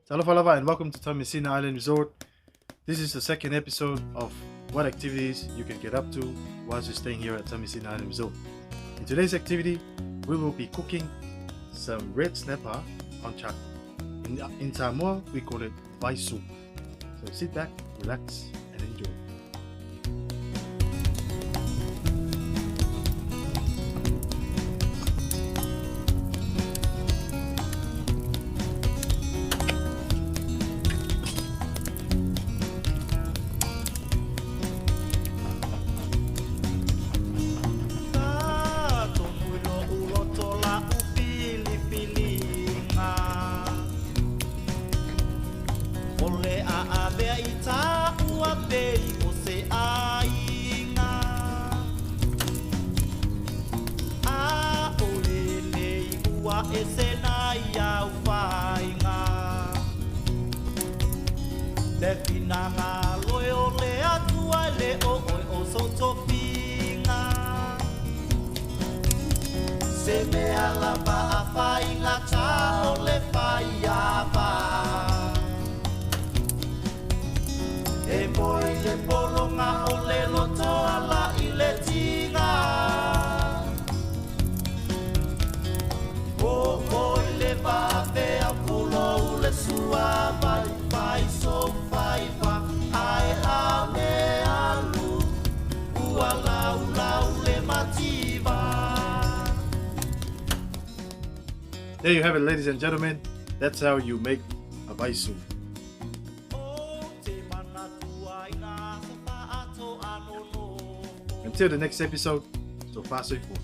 Talofa lava and welcome to Taumeasina Island Resort. This is the second episode of what activities you can get up to whilst you're staying here at Taumeasina Island Resort. In today's activity, we will be cooking some red snapper on charcoal. In Samoa, we call it vaisu. So sit back, relax, and enjoy. There you have it, ladies and gentlemen. That's how you make a vaisu. Until the next episode, so far so good.